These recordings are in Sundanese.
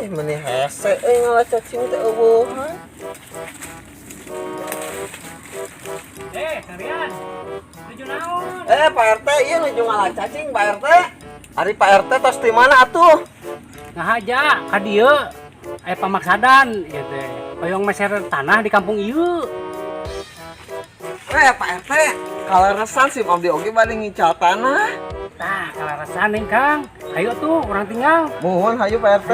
Meni hese euy ngala cacing teh eueuhan. Eh, kalian. Nuju naon? Eh, Pak RT, ieu nuju ngala cacing, Pak RT. Ari Pak RT tos di mana atuh? Ngahaja ka dieu. Aya pamaksadan ieu teh. Hoyong meser tanah di kampung ieu. Eh, Pak RT, kaleresan sim abdi oge bade ngical tanah. Tah, kaleresan nih, Kang. Ayo tuh, urang tinggal. Muhun hayu, Pak RT.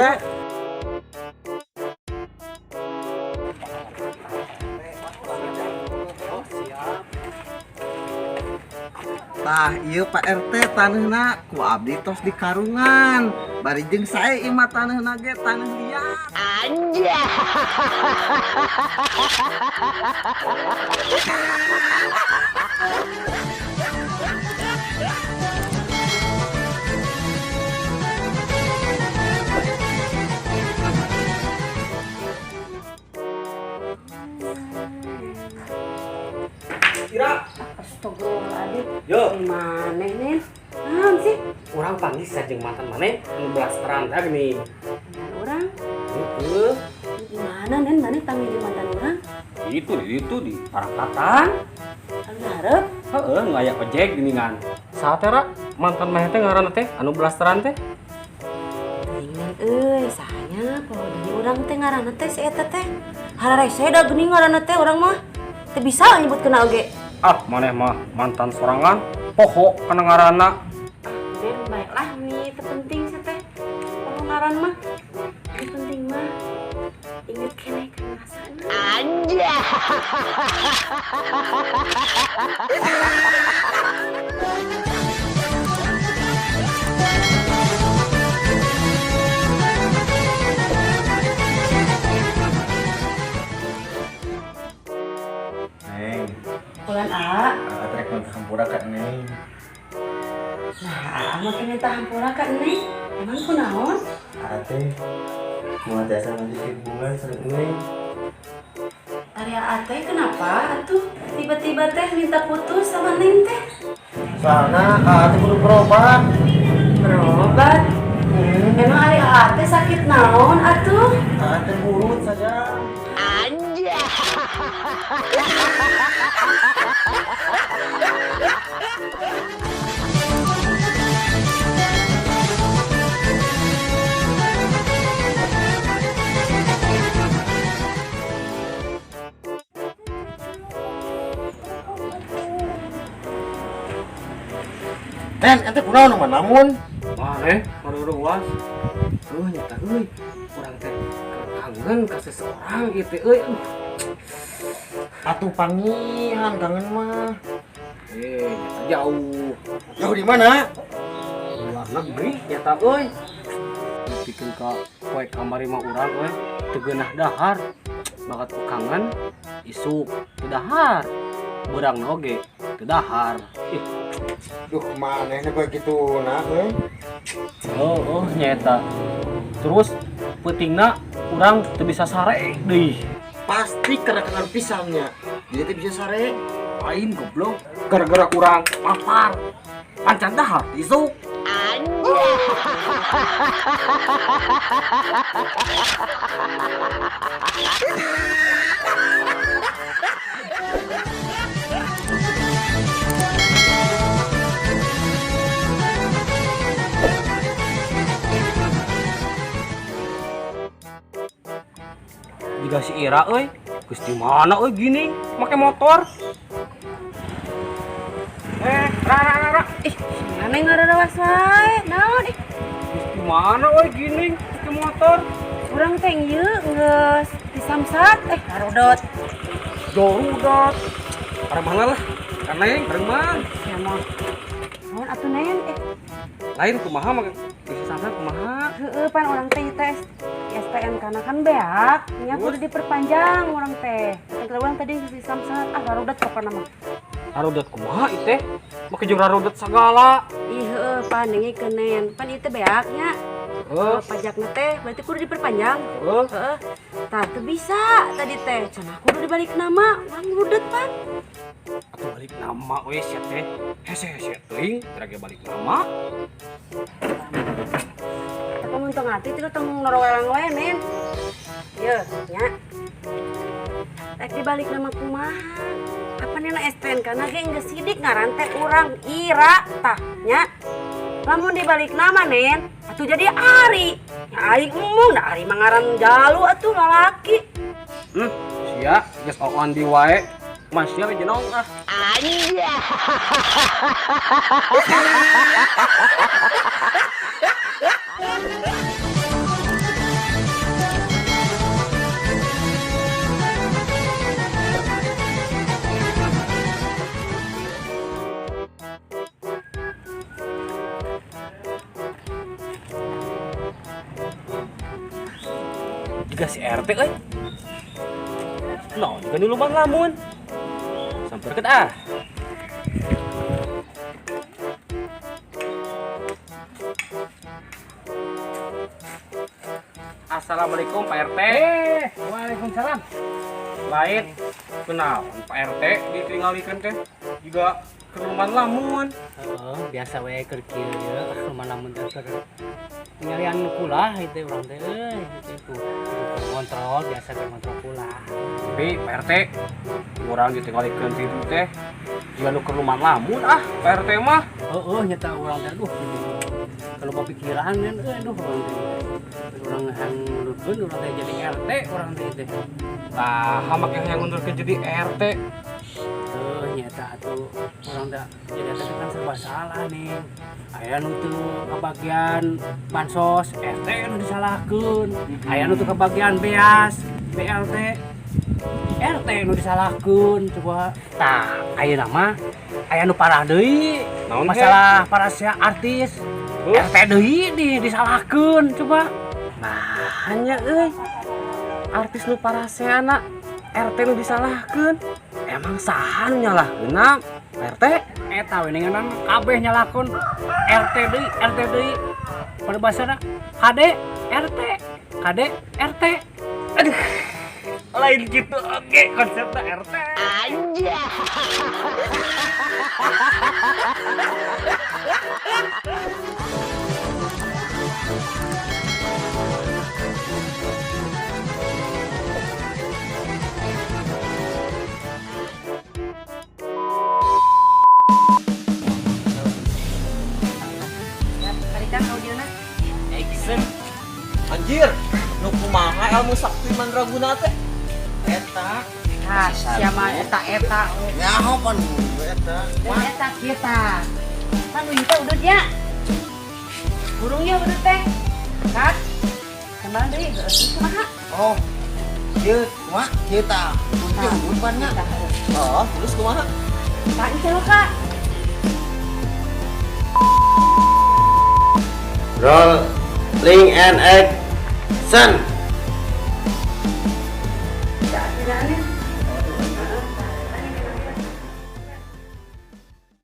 Oh, siap. Tah, ieu Pak RT taneuhna ku abdi tos di karungan. Bari jeung sae ieu mah taneuhna ge taneuh liat. Kira, Astagfirullahaladzim. Yo. Gimana nih? Naon sih? Urang panggil sajeng mantan maneh nu blasteran teh gini. Mantan urang? Heeh. Gimana nen? Maneh panggil jeung mantan urang? Itu di Parakatan. Anu hareup? Heeh, nu aya ojek geuningan. Saha teh, Ra? Mantan maneh teh ngaranna teh anu blasteran teh? Teuing nen euy, sahanya poho deui urang teh ngaranna teh si eta teh. Hararese da geuning ngaranna teh urang mah. Teu bisa nyebutkeun oge. Ah, maneh mah mantan sorangan, poho kana ngaranna. Nen, baiklah nih, teu penting sih teh. Poho ngaran mah. Yang penting mah inget keneh kana rasana. Neng, Bulan A. Aa rek minta hampura ka Neng. Nah, Aa make minta hampura ka Neng. Emang kunaon? Aa teh moal tiasa lanjutkeun hubungan sareng Neng. Ari Aa teh kenapa atuh tiba-tiba teh minta putus sama Neng teh? Soalna Aa teh kudu berobat. Berobat? Emang ari Aa teh sakit naon atuh? Aa teh burut saja. Nen, ente kunaon nu namun? Maneh ngaruruas. Euy, nyata euy. Urang teh kangen ka seseorang ieu teh euy. Atuh pangihan kangen mah. Eh, nyata jauh. Jauh di mana? Luar negeri nyata euy. Nepikeun ka poe kamari mah urang euy teu geunah dahar. Bakat ku kangen isuk teu dahar. Beurangna oge teu dahar. Ih, Duh, manehna bae kitu nah euy. Oh, oh nyata. Terus peutingna urang teu bisa sare deui. Pasti karena kangen pisannya. Jadi teh bisa sare. Lain goblok, gara-gara urang lapar. Pancan dahar isuk. Jika si Ira euy, geus di mana euy gini make motor. Eh, ra ra ra ra. Ih, mana ngararawas wae? Naon ih? Geus di mana euy gini make motor? Urang teh ieu geus disamsat eh karodot. Jorudot. Para mana lah? Karena yang bareng mah. Ya mah. Naon atuh Nen? Eh, Lain kumaha make geus samsat kumaha? heeh pan urang teh tes STM karena kan beak, nya kudu diperpanjang urang teh. Tinggal urang tadi disamsat ah karodot pokona mah. Rarudet kumaha ieu teh? Make jeung rarudet sagala. Ih heeh pan dengekeun Nen. Pan ieu teh beak nya. Heeh. Pajakna teh berarti kudu diperpanjang. Heeh. Heeh. Tah teu bisa tadi teh. Cenah kudu dibalik nama, urang rudet pan. Atuh balik nama we sia teh. Hese-hese teuing, teu balik nama. Lamun teu ngarti teh tong norowelang we, Nen. Ye, nya. Rek dibalik nama kumaha? Apa nena STNK na ge geus sidik ngaran teh urang Ira tah nya. Lamun dibalik nama, Nen, atuh jadi Ari. Ya aing embung da Ari mah ngaran jalu atuh lalaki. Sia geus oon di wae. Masih we jenong ah. Juga si RT euy. No, juga nu lubang lamun. Samperkeun ah. Assalamualaikum Pak RT. Waalaikumsalam. Lain kunaon Pak RT ditinggalikeun teh juga ke rumah lamun. Heeh, biasa we keur kieu ye, rumah lamun teh keur tinggalian kula itu urang teh euy, itu ku ngontrol biasa keur ngontrol kula. Tapi Pak RT urang ditinggalikeun titu teh juga nu ke rumah lamun ah Pak RT mah. Heeh, nyata urang teh aduh kalau mau pikiran kan euy aduh urang teh. Urang hayang ngundurkeun urang teh jadi RT urang teh teh. Tah, make hayang ngundurkeun jadi RT. Heuh, nyata atuh urang teh jadi RT teh kan serba salah nih. Aya nu teu kabagian bansos, RT nu disalahkeun. Aya nu teu kabagian beas, BLT, RT nu disalahkeun coba. Tah, ayeuna mah aya nu parah deui. Naon teh? Masalah parasea artis. Huh? RT deui di disalahkeun coba. Nah, hanya euy. Artis nu paraseana RT nu disalahkeun. Emang saha nu nyalahkeunna Pak RT? Eta we ninganan kabeh nyalahkeun RT deui, RT deui. Paribasana KD RT, KD RT. Aduh. Lain gitu oke konsepnya RT. Balikan audiona. Action. Anjir, nu kumaha ilmu sakti mandraguna teh? Eta. Tah, sia mah eta-eta. Nyaho pan eta. Eta kieu tah. Pan uyu teh udut nya. Burung ya udut teh. Kak. Kembang deui heueuh kumaha? Oh. Ieu kumaha kieu tah? Udut udut pan nya. Tah, heueuh. Oh, terus kumaha? Tah ieu Kak. Rolling and action. Tah, tidak.